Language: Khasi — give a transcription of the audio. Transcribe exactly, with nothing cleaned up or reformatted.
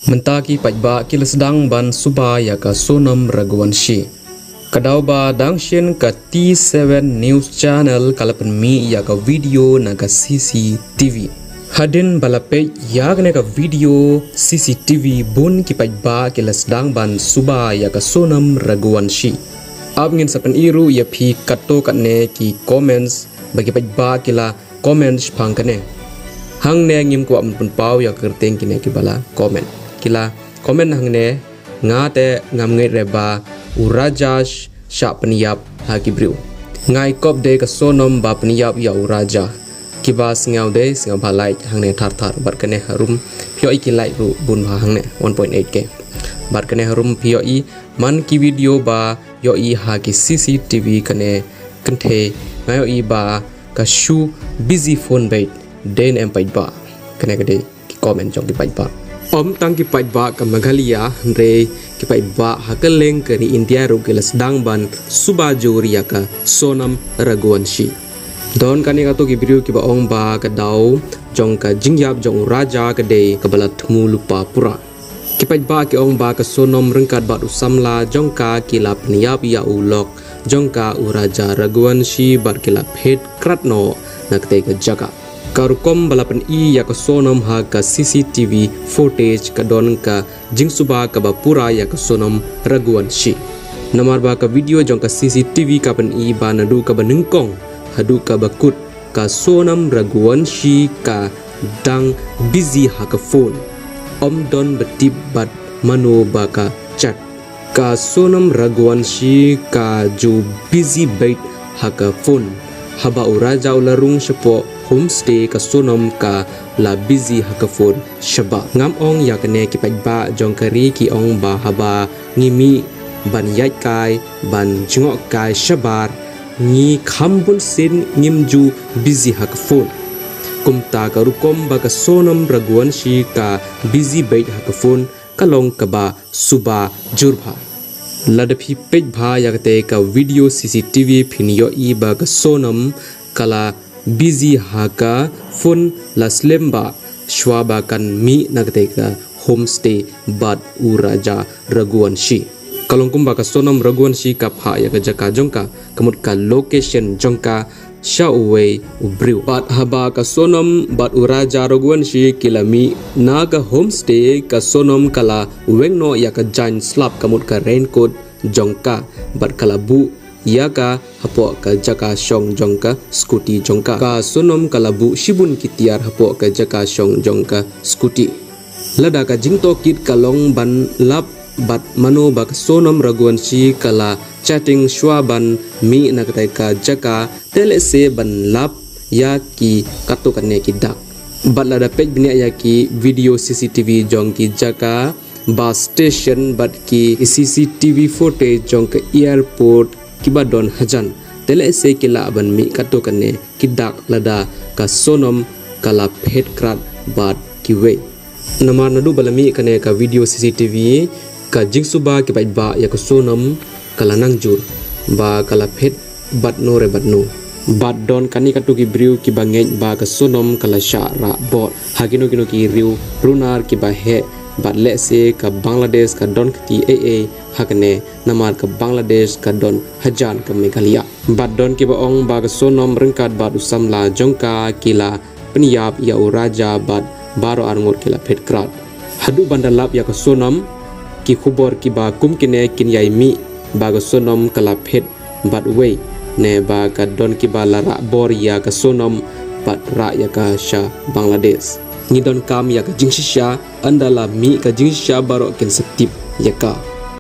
Mynta ki paidbah ki la sdang ban suba ïa ka Sonam Raghuvanshi. Ka daw ba dang shen ka T seven News Channel ka la pynmih ïa ka video na ka C C T V. Hadien ba la peit ïa kane ka video C C T V, bun ki paidbah ki la sdang ban suba ïa ka Sonam Raghuvanshi. Ap ngin sa pyn-i ruh ïa phi katto katne ki comments ba ki paidbah ki la comment shaphang kane. Hangne ngim kwah ban pynpaw ïa ka kyrteng kine ki ba la comment. Ki la comment hangne, nga te ngam ngeit re ba u Raja sh-, shah pynïap ha ki briew. Nga i kop de ka Sonam ba pynïap ïa u Raja. Ki ba sngew de sngew ba like hangne thar thar, bad kane harum phi ïohi ki like ruh bun ba hangne one point eight K. Bad kane harum phi ïohi man ki video ba ïohi ha ki C C T V kane kynthei, nga ïohi ba ka shu busy phone beit, dei ne em paidbah. Kane ka dei ki comment jong ki paidbah. Ym tang ki paidbah ka Meghalaya, hynrei ki paidbah ha kylleng ka ri India ruh ki la sdang ban suba jur ïa ka Sonam Raghuvanshi. Don kane katto ki briew ki ba ong ba ka daw jong ka jingïap jong u Raja ka dei ka ba la thmu lypa pura. Ki paidbah ki ong ba ka Sonam ryngkat bad u samla jong ka ki la pynïap ïa u lok jong ka u Raja Raghuvanshi bad ki la phet krad noh na katei ka jaka. Ka rukom ba la pyn-i ïa ka Sonam ha ka C C T V footage ka don ka jingsuba ka ba pura ïa ka Sonam Raghuvanshi. Namar ba ka video jong ka C C T V ka pyn-i ba naduh ka ba nyngkong haduh ka ba kut, ka Sonam Raghuvanshi ka dang busy ha ka phone. Ym don ba tip bad mano ba ka chat. Ka Sonam Raghuvanshi ka ju busy beit ha ka phone. Haba u Raja u la rung shapoh homestay, ka Sonam ka la busy ha ka phone shabar. Ngam ong ïa kane, ki paidbah jong ka ri ki ong ba haba ngi mih ban ïaid kai, ban jngoh kai shabar, ngi kham bun sien ngim ju busy ha ka phone. Kumta ka rukom ba ka Sonam Raghuvanshi ka busy beit ha ka phone ka long ka ba suba jur bha. Lada phi peit bha ïa katei ka video C C T V phin ïohi ba ka Sonam ka la busy ha ka phone la slem bha shwa ba kan mih na katei ka homestay bad u Raja Raghuvanshi. Ka long kumba ka Sonam Raghuvanshi ka phah ïa ka jaka jong ka, ka mut ka location jong ka sha uwei u briew. Bad haba ka Sonam bad u Raja Raghuvanshi ki la mih na ka homestay, ka Sonam ka la weng noh ïa ka jaiñ slap, ka mut ka raincoat jong ka, bad ka la buh ïa ka hapoh ka jaka shong jong ka scooty jong ka. Ka Sonam ka la buh shibun ki tiar hapoh ka jaka shong jong ka scooty. Lada ka jingtohkit ka long ban lap bad mano ba ka Sonam Raghuvanshi ka la chatting shwa ban mih na katei ka jaka, te lehse ban lap ïa ki katto katne ki dak. Bad lada peit bniah ïa ki video C C T V jong ki jaka bus station bad ki C C T V footage jong ka airport ki ba don hajan, te lehse ki lah ban mih katto katne ki dak lada ka Sonam ka la phet krad bad kiwei. Namar naduh ba la mih kane ka video C C T V, ka jingsuba ki paidbah ïa ka Sonam ka la nang jur ba ka la phet bad no re bad no. Bad don kane katto ki briew ki ba ngeit ba ka Sonam ka la shah rah bor ha kino kino ki riew runar ki ba heh, bad lehse ka Bangladesh ka don kti ei ei ha kane, namar ka Bangladesh ka don hajan ka Meghalaya. Bad don ki ba ong ba ka Sonam ryngkat bad u samla jong ka ki la pynïap ïa u Raja bad baroh arngut ki la phet krad. Haduh ban da lap ïa ka Sonam, ki khubor ki ba kum kine kin ïai mih ba ka Sonam ka la phet bad wei, ne ba ka don ki ba la rah bor ïa ka Sonam bad rah ïa ka sha Bangladesh. Ngi donkam ïa ka jingshisha, ynda la mih ka jingshisha baroh kin sa tip ïa ka.